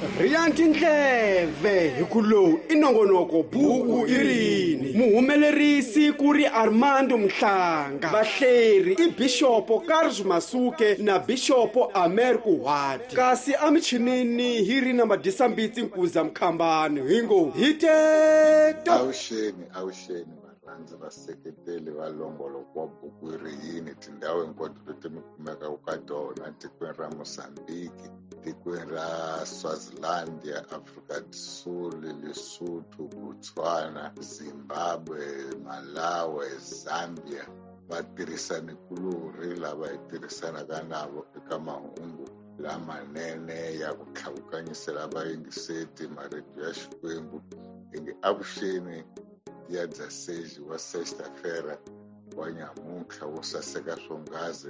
Rhiya tindleve hi ku lowu i nongonoko buku i rini muhumelerisi ku ri Armando Mhlanga vahleri i Bixopo Carlos Masuke na Bixopo Amer Kuhwati kasi emichinini hi ri na Madisambitsi Nkuza Mkhambani hi ngo hi teto. Avuxeni, avuxeni varhandzi vaseketeli va longoloko wa buku yi ri yini tindhawu hinkwato leti mi kumekaka ka tona tikweni ra Mozambique, tikweni ra Swaziland, Afrika do Sul, Lesotho, Botswana, Zimbabwe, Malawi, Zambia. Vatirhisani-kulorhi lava hi tirhisanaka navo eka mahungu lamanene ya ku tlhavukanyisela vayingiseti marito ya Xikwembu ingi avuxeni ya dzaseji wa sexta-feira wa nyamuntlha wo saseka swonghasi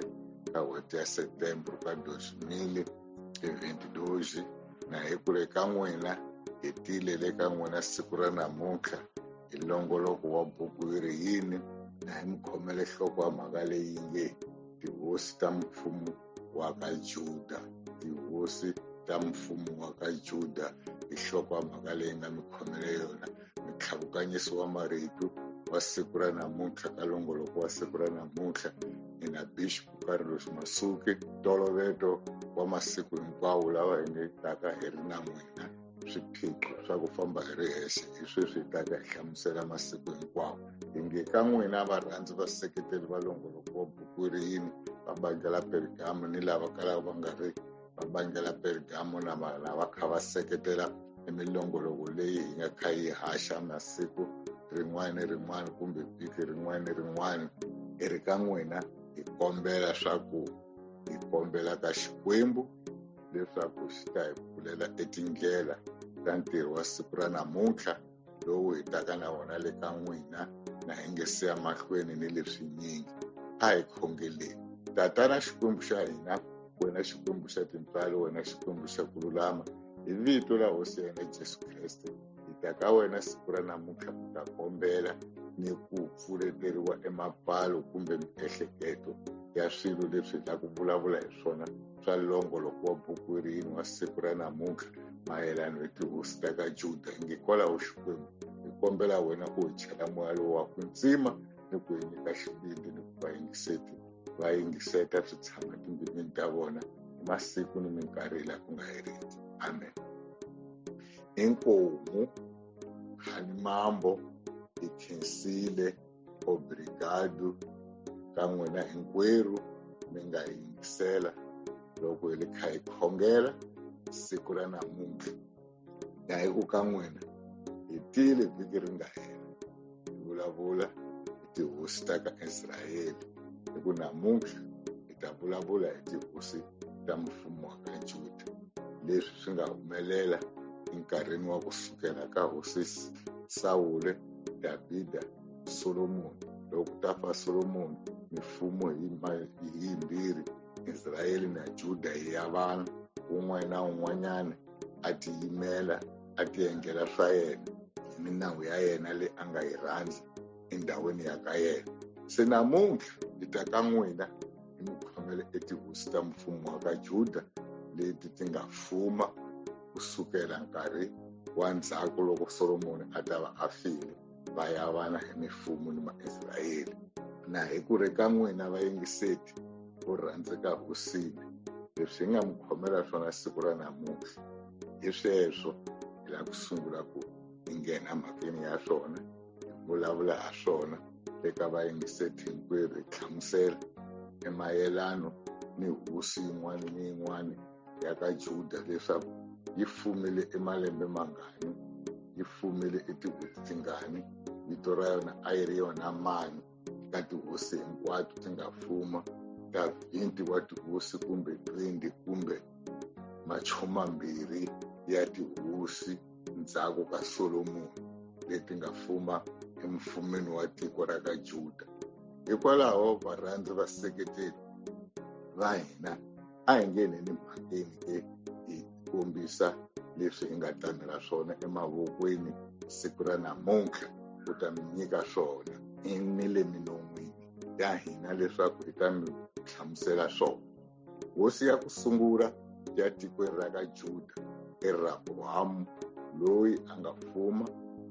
ka n'hweti ya Setembro ka 2022 na hi ku le ka n'wina hi tile le ka n'wina siku ra namuntlha hi longoloko wa buku yi ri yini na hi mi khomele nhloko ya mhaka leyi nge tihosi ta mfumo wa ka Juda tihosi ta mfumo wa ka Juda hi nhloko ya mhaka leyi nga mi khomele yona mitlhavukanyiso wa marito wa siku ra namuntlha ka longoloko wa siku ra namuntlha ina Bishop Carlos Masuke toloveto wa masiku hinkwawo lawa hi nge taka hi ri na n'wina swiphiqo swa ku famba hi ri hexe hi sweswi hi taka hi hlamusela masiku hinkwawo hi nge ka n'wina varhandzi vaseketeli va longoloko wa buku ri yini va bandla Pergamo ni lava kalaka va nga ri va bandla la Pergamo na va kha va seketela emilongoloko leyi hi nga kha yi haxa masiku rin'wana ni rin'wana kumbe vhiki rin'wana ni rin'wana hi ri ka n'wina hi kombela swa ku hi kombela ka Xikwembu leswaku xi ta hi pfulela etindlela ta ntirho wa siku ra namuntlha lowu hi taka na wona le ka n'wina na hi nge siya mahlweni ni leswinyingi a hi khongeleni Tatana Xikwembu xa hina wena Xikwembu xa tintswalo wena Xikwembu xa ku lulama hi vito la Hosi ya hina Jesu Kreste hi ta ka wena siku ra namuntlha ku ta kombela ni ku pfuleteriwa emapfalo kumbe miehleketo ya swilo leswi hi ta ku vulavula hi swona swa longoloko wa buku rini wa siku ra namuntlha mayelano hi tihosi ta ka Juda hi nge kwalaho Xikwembu hi kombela wena ku hi chela moya lowu wa ku ntsima ni ku hi nyika xivindzi ni ku vayingiseti va yingiseta swi tshama timbilwini ta vona hi masiku ni minkarhi laha ku nga heriki amen inkomu khanimambo hi khensile obrigado ka n'wina hinkwerhu mi nga yingisela loko hi ri kha hi khongela siku ra namuntlha ya hi ku ka n'wina hi tile vhiki ri nga hela hi vulavula hi tihosi ta ka Israyele hi ku namuntlha hi ta vulavula hi tihosi ta mfumo wa ka Juda leswi swi nga humelela enkarhini wa ku sukela ka hosi Sawule Davhida Solomoni loko ta fa Solomoni mifumo hi yimbirhi Israyele na Juda yi yavana wun'wana na wun'wanyana a tiyimela a tiendlela swa yena hi minawu ya yena leyi a nga yi rhandzi endhawini ya ka yena se namuntlha hi ta ka n'wina hi mi khomele etihosi ta mfumo wa ka Juda leti ti nga fuma kusukela nkarhi wa ndzhaku loko Solomoni a ta va a file va yavana hi mifumo ni Maisrayele na hi ku ri ka n'wina vayingiseti vo rhandzeka hosini leswi hi nga mi khomela swona siku ra namuntlha hi sweswo hi lava ku sungula ku hi nghena mhakeni ya swona hi vulavula ha swona eka vayingiseti hinkwerhu hi hlamusela emayelano ni hosi yin'wana ni yin'wana ya ka Juda leswaku yi fumile emalembe mangani yi fumile etin'hweti tingani vito ra yona a yi ri yona mani ka tihosi hinkwato ti nga fuma ta 20 wa tihosi kumbe 20 kumbe machumambirhi ya tihosi ndzhaku ka Solomoni leti nga fuma emfumeni wa tiko ra ka Juda hikwalaho varhandzi vaseketeli va hina a hi ngheneni mhakeni ke hi kombisa leswi hi nga tamela swona emavokweni siku ra namuntlha ku ta mi nyika swona ni le minon'wini ya hina leswaku hi ta mi hlamusela swona hosi ya ku sungula ya tikweni ra ka Juda I Rehobowamu loyi a nga fuma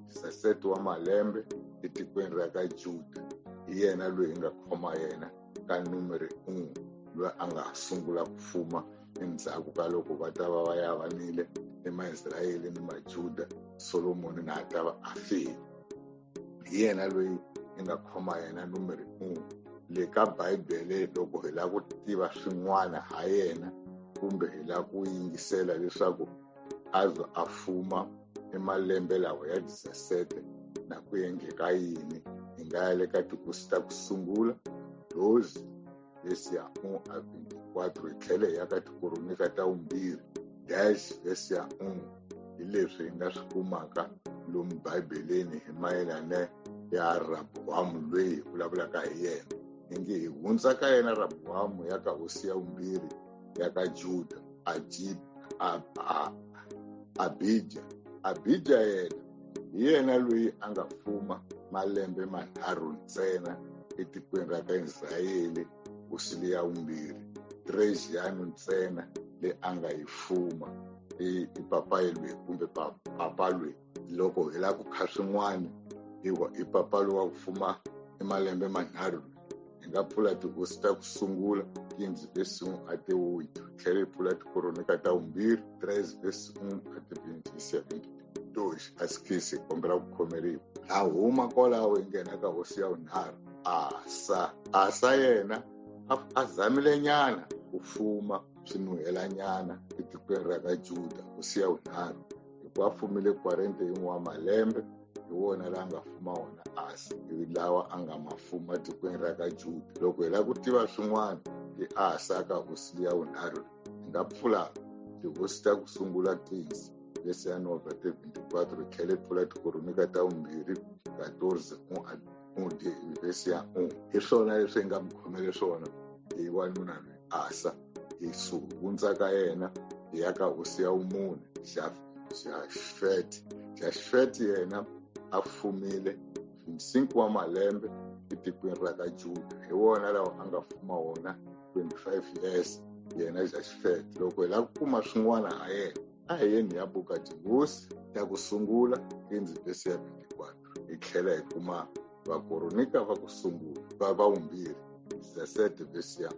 17 wa malembe etikweni ra ka Juda. Hi yena loyi hi nga khoma yena ka numero 1, loyi a nga sungula ku fuma endzhaku ka loko va ta va va yavanile ni Maisrayele ni Majuda, Solomoni na ta va a file. Hi yena loyi hi nga khoma yena numero 1. Le ka Bibele loko hi lava ku tiva swin'wana ha yena kumbe hi lava ku yingisela leswaku a za a fuma emalembe lawa ya 17 na ku endleka yini, hi nga ya le ka tihosi ta ku sungula 12 verse ya 1 a 24, hi tlhela hi ya ka tikoronika ta vumbirhi 10 verse ya 1. Hi leswi hi nga swi kumaka lomu Bibeleni hi mayelana ya Rehobowamu loyi hi vulavulaka hi yena. Hi nge hi hundza ka yena Rehobowamu ya ka hosi ya vumbirhi ya ka Juda, Abija. Abija yena hi yena loyi a nga fuma malembe manharhu ntsena etikweni ra ka Israyele, hosi leya vumbirhi, 3 yanu ntsena leyi a nga yi fuma i papayi loyi kumbe papa loyi. Loko hi lava ku kha swin'wana i papa loyi wa ku fuma i malembe manharhu, hi nga pfula tihosi ta ku sungula 15 verse 1 a te 8, tlhela hi pfula tikoronika ta vumbirhi 13 verse 1 a te 27. Asikisi hi kombela ku khomeriwa. A huma kwalaho hi nghena ka hosi ya vunharhu, Asa. Asa yena a zamile nyana ku fuma swi nuhelanyana etikweni ra ka Juda, hosi ya vunharhu, hikuva a fumile 41 wa malembe. Hi wona laha nga fuma wona Asa, hi lawa a nga ma fuma tikweni ra ka Juda. Loko hi lava ku tiva swin'wana hi Asa ka hosi ya vunharhu, hi nga pfula tihosi ta ku sungula 15 verse ya 9 te 24, tlhela hi pfula tikoronika ta vumbirhi 14 verse ya 1. Hi swona leswi hi nga mi khomele swona hi wanuna loyi Asa. Hi hundza ka yena hi ya ka hosi ya vumune, Joxafati. Joxafati yena a fumile 25 wa malembe etikweni ra ka Juda. Hi wona lawa a nga fuma wona 25 years yena Joxafati. Loko hi lava ku kuma swin'wana ha yena, a hi yeni ya buka tihosi ta ku sungula 15 verse ya 24, hi tlhela hi kuma vakoronika va ku sungula va vumbirhi 17 verse ya 1.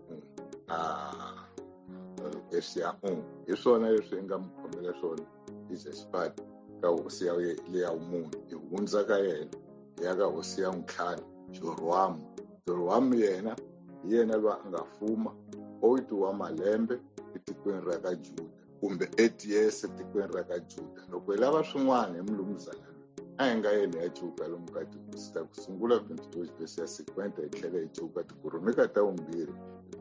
Verse ya 1. Hi swona leswi hi nga mi khomela swona hi Joxafati ka hosi ya leya vumune. Hi hundza ka yena hi ya ka hosi ya vuntlhanu, Jeroboamu. Jeroboamu yena hi yena loyi a nga fuma 8 wa malembe etikweni ra ka Juda, kumbe 8 years etikweni ra ka Juda. Loko hi lava swin'wana hi mulumuzana loyi, a hi nga yeni ya cuka lomu ka tihosi ta ku sungula 22 verse ya 50, hi tlhela hi cuka tikoronika ta vumbirhi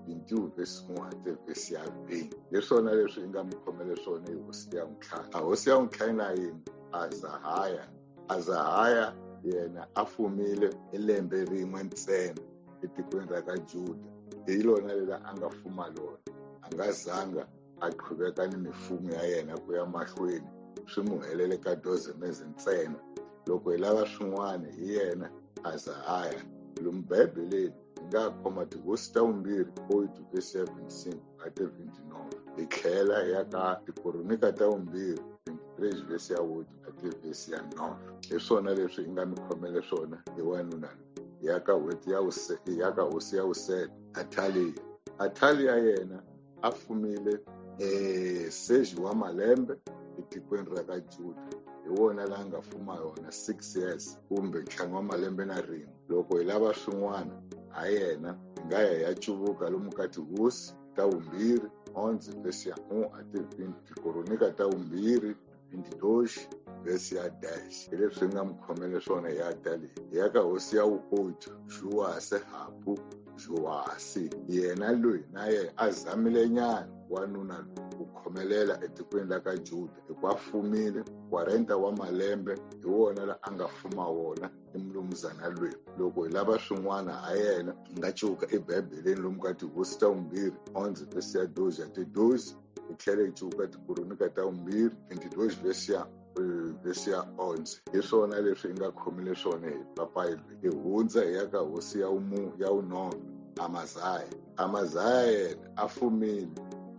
21 verse 1 te verse ya 20. Hi swona leswi hi nga mi khomele swona hi hosi ya vuntlhanu. A hosi ya vuntlhanu na yini? Azahaya. Azahaya yena a fumile hi lembe rin'we ntsena etikweni ra ka Juda. Hi lona leri a nga fuma lona, a nga zanga a qhuveka ni mifumo ya yena ku ya mahlweni, swi mu helele ka 12 mezi ntsena. Loko hi lava swin'wana hi yena Azahaya, lomu Bibeleni hi nga khoma tihosi ta vumbirhi 8 verse ya 25 a te 29, hi tlhela hi ya ka tikoronika ta vumbirhi 23 verse ya 8 a te verse ya 9. Hi swona leswi hi nga mi khomele swona hi wanuna loyi. Hi ya ka hweti ya ya ka hosi ya vusete, Athaliya. Athaliya yena a fumile 6 wa malembe etikweni ra ka Juda. Hi wona laha nga fuma yona 6 years kumbe 5 wa malembe na rin'we. Loko hi lava swin'wana ha yena, hi nga ya ya cuvuka lomu ka tihosi ta vumbirhi 11 verse ya 1 a te 20, tikoronika ta vumbirhi 22 verse ya 10. Hi leswi hi nga mi khomele swona hi Athaliya. Hi ya ka hosi ya vu-8, Juwase Hapu Juwasi. Yena loyi na yena a zamile nyana wanuna loyi ku khomelela etikweni ra ka Juda, hikuva a fumile 40 wa malembe. Hi wona la a nga fuma wona i mulumuzana loyi. Loko hi lava swin'wana ha yena, hi nga cuka eBibeleni lomu ka tihosi ta vumbirhi 11 verse ya 12 ya te 12, hi tlhela hi cuka tikoronika ta vumbirhi 22 verse ya verse ya 11. Hi swona leswi hi nga khomile swona hi papayi loyi. Hi hundza hi ya ka hosi ya ya vunhonga, Amazaya. Amazaya yena a fumile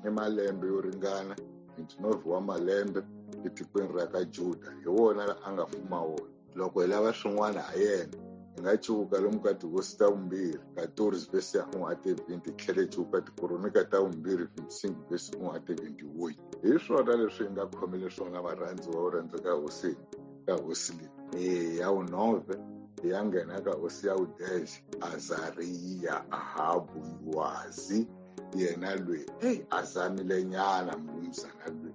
i malembe yo ringana 29 wa malembe etikweni ra ka Juda, hi wona a nga fuma wona. Loko hi lava swin'wana ha yena, hi nga cuka lomu ka tihosi ta vumbirhi 14 verse ya 1 a te 20, tlhela hi cuka tikoronika ta vumbirhi 25 verse 1 a te 28. Hi swona leswi hi nga khomele swona varhandziwa vo rhandzeka hosini ka hosi leyi ya vunove, ya nghena ka hosi ya vudexe, Azariya Ahabu Yowazi. Yena loyi a zamile nyana mulumuzana loyi.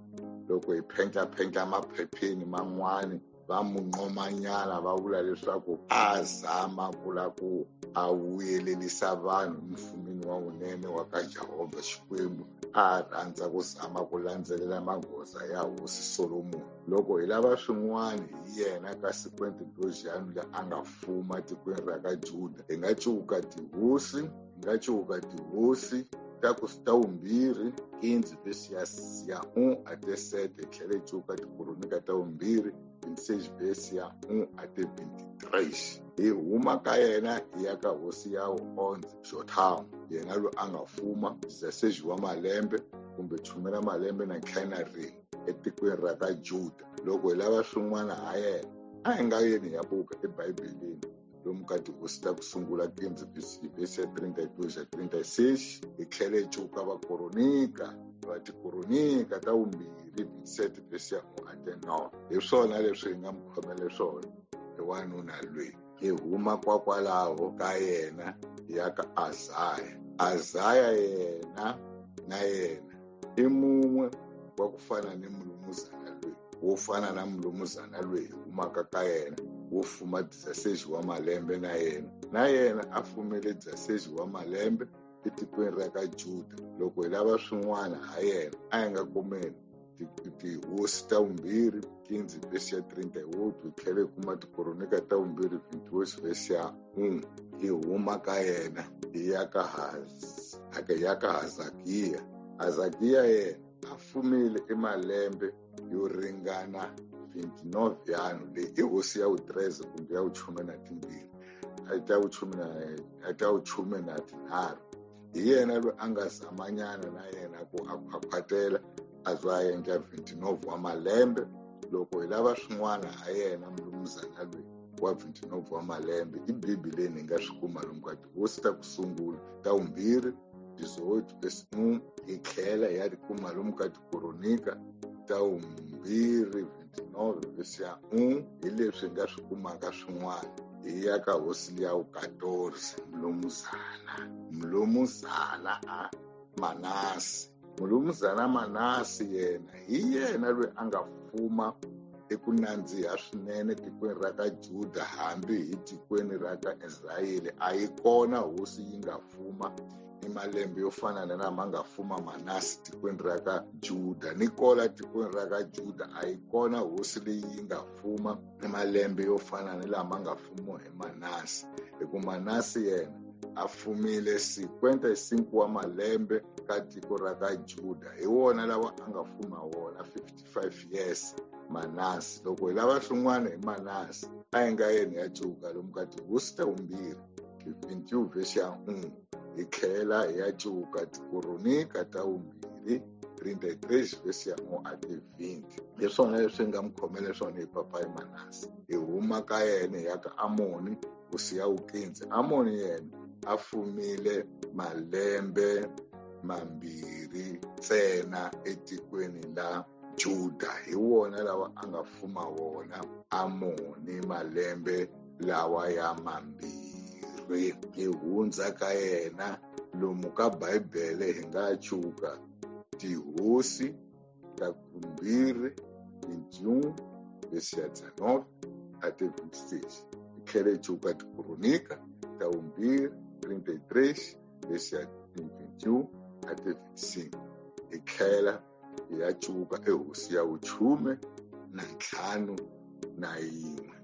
Loko hi phendla maphepheni man'wani va mu nqomanyana, va vula leswaku a zama ku la ku a vuyelelisa vanhu mfumini wa wunene wa ka Jehovha Xikwembu, a rhandza ku zama ku landzelela magoza ya hosi Solomoni. Loko hi lava swin'wana hi yena ka 52 la a nga fuma tikweni ra ka Juda, hi nga cuka tihosi, hi nga cuka tihosi ta ku ta vumbirhi 15 verse ya 1 a te 7, hi tlhela hi cuka tikoronika ta vumbirhi 26 verse ya 1 a te 23. Hi huma ka yena hi ya ka hosi ya 11 Jotham, yena loyi a nga fuma 16 wa malembe kumbe 10 malembe na 51 etikweni ra ka Juda. Loko hi lava swin'wana ha yena, a hi nga yeni hi ya buka eBibeleni lomu ka tihosi ta ku sungula 15 verse ya 32 ya 36, hi tlhela hi cuka vakoronika va tikoronika ta vumbirhi 27 verse ya 1 a te 9. Hi swona leswi hi nga mu khomele swona hi wanuna loyi. Hi huma kwakwalaho ka yena ya ka Azaya. Azaya yena na yena i mun'we wa ku fana ni mulumuzana loyi, wo fana na mulumuzana loyi hi humaka ka yena, wo fuma 16 wa malembe na yena. Na yena a fumile 16 wa malembe etikweni ra ka Juda. Loko hi lava swin'wana ha yena, a hi nga kumeni tihosi ta vumbirhi 15 verse ya 38, hi tlhela hi kuma tikoronika ta vumbirhi 28 verse ya 1. Hi huma ka yena hi ya ka Hazakiya. Hazakiya yena a fumile emalembe yo ringana 29 yanu. Leyi i hosi ya vu-13 kumbe ya vu-12, a ta vu-13. Hi yena loyi a nga zamanyana na yena ku a khwakhwatela a za a endla 29 wa malembe. Loko hi lava swin'wana ha yena mulumuzana loyi wa 29 wa malembe, i Bibeleni hi nga swi kuma lomu ka tihosi ta ku sungula ta vumbirhi 18 verse 1, hi tlhela hi ya ti kuma lomu ka tikoronika ta vumbirhi 29 verse ya 1. Hi leswi hi nga swi kumaka swin'wana. Hi ya ka hosi ya vu-14 mulumuzana a Manase. Mulumuzana Manase yena hi yena loyi a nga fuma eku nandziha swinene tikweni ra ka Juda, hambi hi tikweni ra ka Israyele a yi kona hosi yi nga fuma i malembe yo fana na lama nga fuma Manase tikweni ra ka Juda. Ni kola tikweni ra ka Juda a yi kona hosi leyi yi nga fuma i malembe yo fana ni lama nga fumiwa hi Manase, hi ku Manase yena a fumile 55 wa malembe ka tiko ra ka Juda. Hi wona lawa a nga fuma wona 55 years Manase. Loko hi lava swin'wana hi Manase, a hi nga yeni ya cuka lomu ka tihosi ta vumbirhi 22 verse ya 1, hi tlhela hi ya cuka tikoronika ta vumbirhi 33 verse ya 1 a te 20. Hi swona leswi nga mu khomele swona hi papayi Manase. Hi huma ka yena hi ya ka Amoni hosi ya vu-15. Amoni yena a fumile malembe mambirhi ntsena etikweni la Juda. Hi wona lawa a nga fuma wona Amoni malembe lawa ya mambirhi. Hi hundza ka yena lomu ka Bibele hi nga cuka tihosi ta vumbirhi 21 verse ya 19 a te 26, hi tlhela hi cuka tikoronika ta vumbirhi 33 verse ya 21 a te 25, hi tlhela hi ya cuka ehosi ya vu-15 na yin'we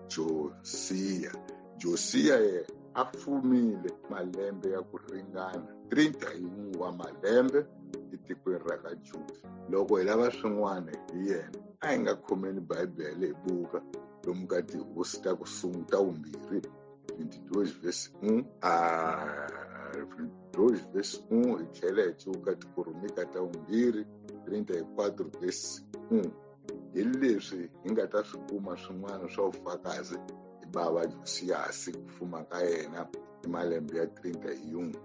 Josiya. Josiya yena a fumile malembe ya ku ringana 31 wa malembe etikweni ra ka Juda. Loko hi lava swin'wana hi yena, a hi nga khomeni Bibele hi buka lomu ka tihosi ta ku sungula ta vumbirhi 22 verse 1 a 22 verse 1, hi tlhela hi cuka tikoronika ta vumbirhi 34 verse 1. Hi leswi hi nga ta swi kuma swin'wana swa vufakazi hi bava Josiyasi ku fuma ka yena hi malembe ya 31.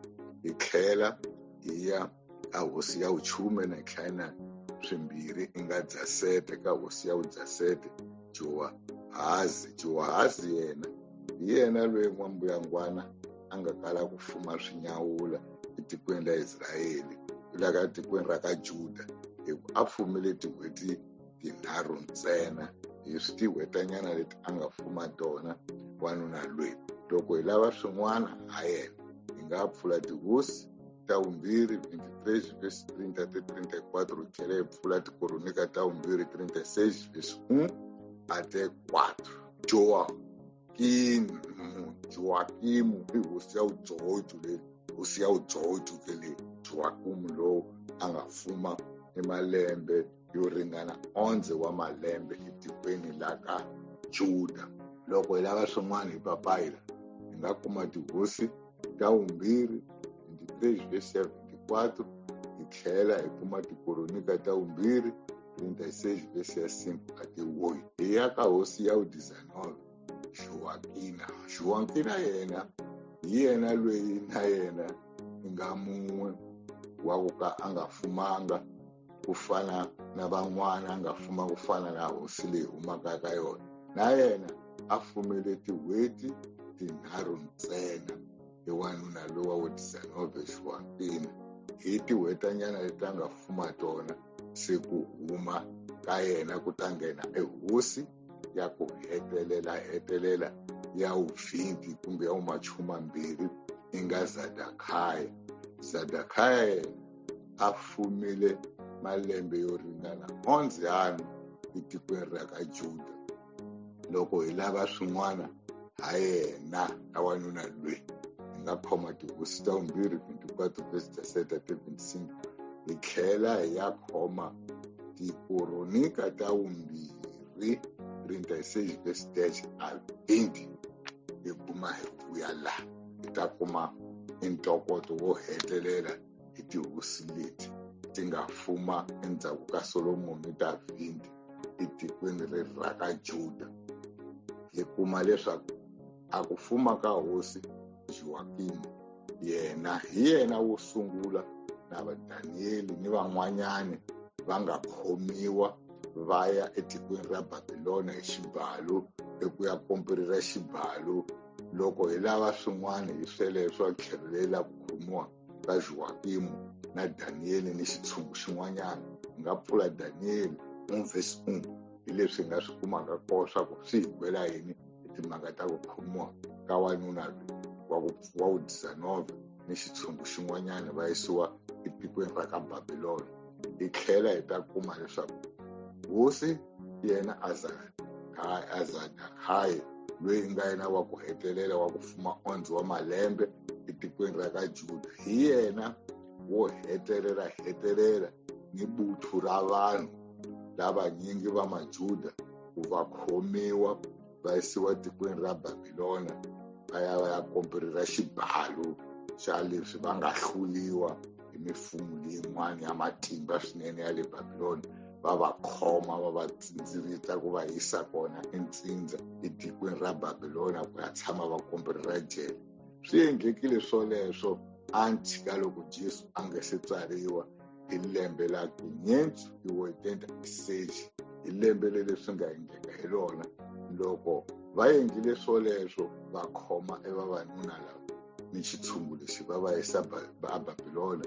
Hi tlhela hi ya ka hosi ya vuchume na ntlhanu swimbirhi i nga Dzasete, ka hosi ya vuDzasete Jowahazi. Jowahazi yena hi yena loyi n'wambuyangwana a nga kala ku fuma swinyawula etikweni la Israyeli, la ka tikweni ra ka Juda, hi ku a fumile tin'hweti tinharhu ntsena. Hi tin'hwetanyana leti a nga fuma tona wanuna loyi. Loko hi lava swin'wana ha yena, hi nga pfula Tihosi ta vumbirhi 23 verse 30-34, hi tlhela hi pfula Tikoronika ta vumbirhi 36 verse 1 ate 4. Joakimu i hosi ya vudzojo leyi, hosi ya vudzojo ke leyi. Joakimu lowu a nga fuma hi malembe yo ringana 11 wa malembe etikweni la ka Juda. Loko hi lava swin'wana hi papayila, hi nga kuma Tihosi ta vumbirhi 23 verse 74, hi tlhela hi kuma Tikoronika ta vumbirhi 36 verse ya 5 ate 8. Hi ya ka hosi ya vu-19 Joakina. Joakina yena hi yena loyi na yena i nga mun'we wa ku ka a nga fumanga ku fana na van'wana, a nga fuma ku fana na hosi leyi humaka ka yona. Na yena a fumile tin'hweti tinharhu ntsena hi wanuna lowa wo 19 Joakina. Hi tin'hwetanyana leti a nga fuma tona, se ku huma ka yena ku ta nghena ehosi ya ku hetelela ya vu-20 kumbe ya vu-20 i nga Zadakhaya. Zadakhaya yena a fumile malembe yo ringana 11 etikweni ra ka Juda. Loko hi lava swin'wana ha yena na wanuna loyi, hi nga khoma Tihosi ta vumbirhi 24 verse 17-25, hi tlhela hi ya khoma Tikoronika ta vumbirhi 36 verse 10-20. Hi kuma hi vuya laha hi ta kuma ntokoto wo hetelela hi tihosi leti ti nga fuma endzhaku ka Solomoni ta 20 etikweni leri ra ka Juda. Hi kuma leswaku a ku fuma ka hosi Joakimu, yena hi yena wo sungula na va Danieli ni van'wanyani va nga khomiwa va ya etikweni ra Babilona hi xibalo, eku ya komperera xibalo. Loko hi lava swin'wana hi sweleswo tlhelo leri la ku khomiwa ka Joakimu na Danieli ni xitshungu xin'wanyana, hi nga pfula Danieli 1 verse 1, hi leswi hi nga swi kumaka kona swa ku swi hi gwela yini hi timhaka ta ku khomiwa ka wanuna loyi wa vu-19 ni xitshungu xin'wanyana va yisiwa etikweni ra ka Babilona. Hi tlhela hi ta kuma leswaku hosi yena Azadakhaya loyi nga yena wa ku hetelela wa ku fuma 11 wa malembe etikweni ra ka Juda, hi yena wo hetelela ni buthu ra vanhu lavanyingi va Majuda ku va khomiwa va yisiwa tikweni ra Babilona, va ya va ya komperera xibalo xa leswi va nga hluliwa hi mifumo leyin'wana ya matimba swinene ya le Babilona. Va va khoma va va tsindzirita ku va yisa kona entsindza etikweni ra Babilona ku ya tshama va komperera jele. Swi endlekile swoleswo anti ka loko Jesu a nga se tswariwa hi lembe la 586, hi lembe leri swi nga endleka hi rona. Loko va endlile swoleswo va khoma evavanuna lava ni xitshungu lexi va va yisa eBabilona,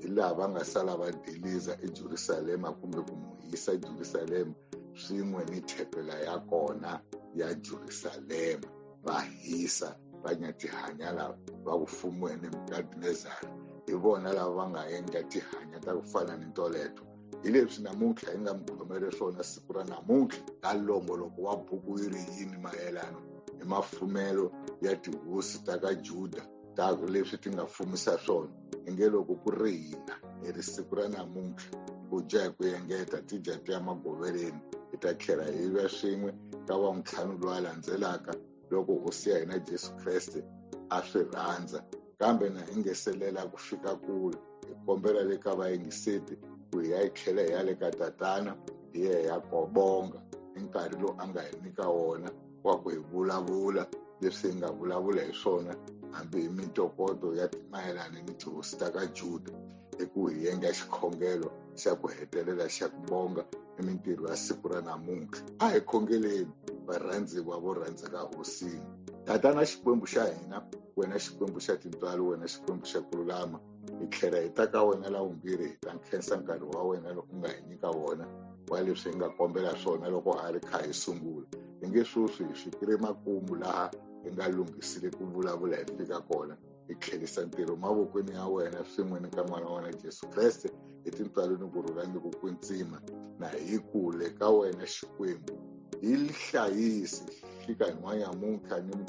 hi laha va nga sala va diliza eJerusalema kumbe ku n'wi yisa eJerusalema swin'we ni thepela ya kona ya Jerusalema, va hisa va nya tihanya lava va ku fumiwe hi Nebukadnezari. Hi vona lava va nga endla tihanya ta ku fana ni toleto. Hi leswi namuntlha hi nga mi khomele swona siku ra namuntlha ka longoloko wa buku yi ri yini mayelana hi mafumelo ya tihosi ta ka Juda ta leswi ti nga fumisa swona. Hi nge loko ku ri hina hi ri siku ra namuntlha ku dya hi ku engeta ti dya ti ya magoveleni, hi ta tlhela hi va swin'we ka wa ntlhanu lowu a landzelaka loko hosi ya hina Jesu Kreste a swi rhandza. Kambe na hi ngeselela ku fika kule, hi kombela le ka vayingiseti ku hi ya hi tlhela hi ya le ka tatana Hi ye ya kobonga i nkarhi lowu a nga hi nyika wona wa ku hi vulavula leswi hi nga vulavula hi swona, hambi hi mintokoto ya mayelana ni tihosi ta ka Juda, hi ku hi endla xikhongelo xa ku hetelela xa ku bonga i mintirho ya siku ra namuntlha. A hi khongeleni varhandziwa vo rhandzeka hosini. Tatana Xikwembu xa hina, wena Xikwembu xa tintswalo, wena Xikwembu xa ku lulama, hi tlhela hi ta ka wena la vumbirhi, hi ta nkhensa nkarhi wa wena loko u nga hi nyika wona wa leswi hi nga kombela swona loko ha ri kha hi sungula. Hi nge sweswi hi fikile makumu laha hi nga lunghisile ku vulavula hi fika kona. Hi tlherisa ntirho mavokweni ya wena swin'we ni ka n'wana wa wena Jesu Kreste, hi tintswalo ni ku rhula ni ku kwetsima, na hi kule ka wena Xikwembu. Hi hlayisi fika hi n'wanyamuntlha ni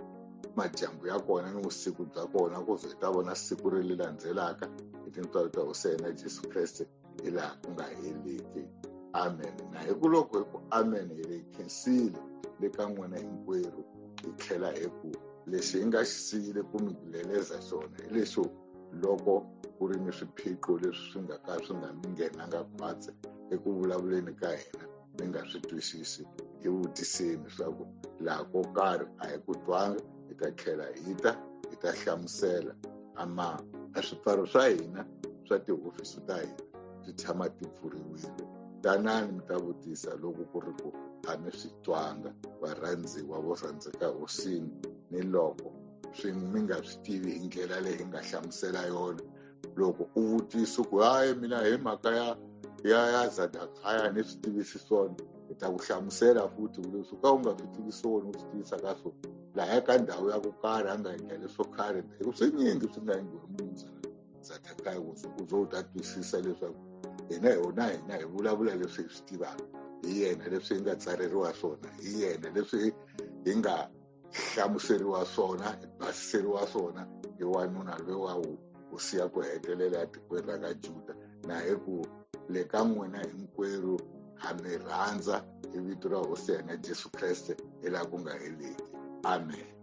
madyambu ya kona ni vusiku bya kona, ku ze hi ta vona siku ri landzelaka, hi tintswalo ta Hosi ya hina Jesu Kreste, hi laha ku nga heliki. Amen. Na hi ku loko hi ku amen, hi ri khensile le ka n'wina hinkwerhu, hi tlhela hi ku lexi hi nga xi siyile ku mi leleza xona hi lexo, loko ku ri ni swiphiqo leswi swi nga ka swi nga mi nghenanga khwatsi eku vulavuleni ka hina, mi nga swi twisisi, hi vutiseni leswaku laha ko karhi a hi ku twanga, hi ta tlhela hi ta hi ta hlamusela. Ama a swipfalo swa hina swa tihofisi ta hina swi tshama ti pfuriwile. Tanani mi ta vutisa loko ku ri ku a mi swi twanga, varhandziwa vo rhandzeka hosini, ni loko swi mi nga swi tivi hi ndlela leyi hi nga hlamusela yona. Loko u vutisa ku hayi mina hi mhaka ya Zedekaya ni swi tivisi swona, hi ta ku hlamusela futhi ku leswi ka u nga swi tivisi swona u swi tivisa ka swona lahaya ka ndhawu ya ku karhi a nga endla leswo karhi, hi ku swinyingi swi nga endliwa hi munhu Zedekaya, ku ze u ta twisisa leswaku hina hi wona hina hi vulavula leswi hi swi tivaka hi yena, leswi hi nga tsareriwa swona hi yena, leswi hi nga hlamuseriwa swona, hi basiseriwa swona hi wanuna loyi wa hosi ya ku hetelela etikweni ra ka Juda. Na hi ku le ka n'wina hinkwerhu ha mi rhandza hi vito ra Hosi ya hina Jesu Kreste, hi laha ku nga heliki. Amen.